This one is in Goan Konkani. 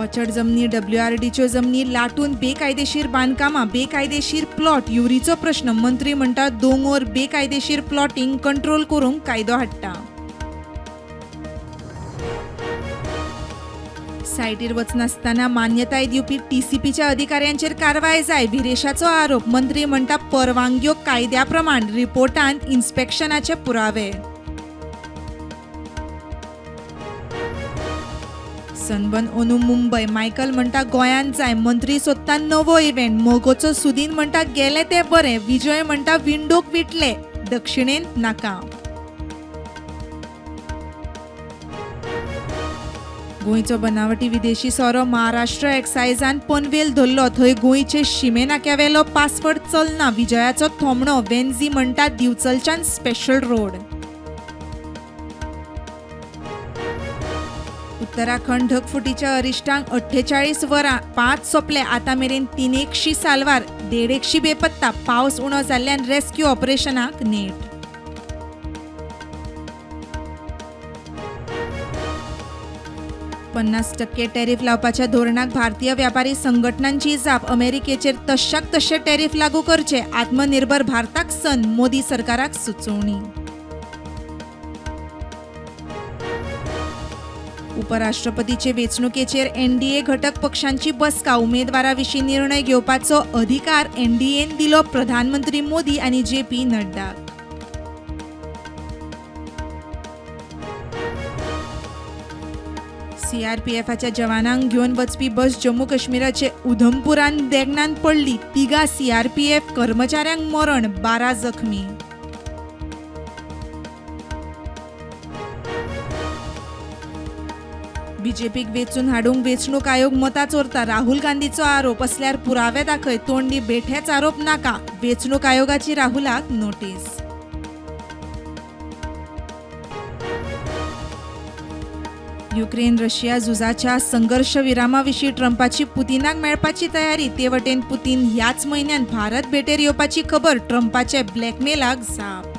वचड जमनी डब्ल्यूआरडीच्यो जमनी लाटून बेकायदेशीर बांदकामां, बेकायदेशीर प्लॉट युरीचो प्रश्न. मंत्री म्हणटा दोंगोर बेकायदेशीर प्लॉटिंग कंट्रोल करूंक कायदो हाडटा. सायटीर वचनासतना मान्यताय दिवपी टीसीपीच्या अधिकाऱ्यांचेर कारवाय जाय, विरेशाचो आरोप. मंत्री म्हणटा परवानग्यो कायद्या प्रमाण, रिपोर्टांत इन्स्पेक्शनाचे पुरावे. सनबर्न अंदू मुंबय, मायकल म्हणटा गोंयांत जाय. मंत्री सोदता नवो इव्हेंट. मगोचो सुदीन म्हणटा गेले ते बरें. विजय म्हणटा विंडोक विटले, दक्षिणेंत नाका. गोंयचो बनावटी विदेशी सोरो महाराष्ट्र एक्सायजान पनवेल धरलो. थंय गोंयचे शिमे नाक्यावेलो पासवर्ड चलना, विजयाचो थोमणो. वेन्झी म्हणटा दिवचलच्यान स्पेशल रोड. उत्तराखंड ढगफुटीच्या अरिश्टांक 48 वरां 5 सोंपले. आतां मेरेन 300 साल्वार, 150 बेपत्ता. पावस उणो जाल्ल्यान रेस्क्यू ऑपरेशनाक नेट. 50% टॅरीफ लावपाच्या धोरणाक भारतीय व्यापारी संघटनांची जाप. अमेरिकेचेर तश्याक तशे टॅरीफ लागू करचे, आत्मनिर्भर भारताक सन, मोदी सरकाराक सुचोवणी. उपराष्ट्रपतीचे वेंचणुकेचेर एनडीए घटक पक्षांची बसका. उमेदवारा विशीं निर्णय घेवपाचो अधिकार एनडीएन दिलो प्रधानमंत्री मोदी आनी जेपी नड्डाक. सीआरपीएफाच्या जवानांक घेवन वचपी बस जम्मू काश्मीराचे उधमपुरांत देगणांत पडली. 3 सीआरपीएफ कर्मचाऱ्यांक मरण, 12 जखमी. बीजेपीक वेंचून हाडूंक वेंचणूक आयोग मतां चोरता, राहुल गांधीचो आरोप. असल्यार पुरावे दाखय, तोंडी बेठेच आरोप नाका, वेंचणूक आयोगाची राहुलाक नोटीस. युक्रेन रशिया झुजाच्या संघर्ष विरामाविशीं ट्रंपाची पुतिनाक मेळपाची तयारी. ते वटेन पुतीन ह्याच म्हयन्यांत भारत भेटेर येवपाची खबर. ट्रंपाचे ब्लॅकमेलाक जाप.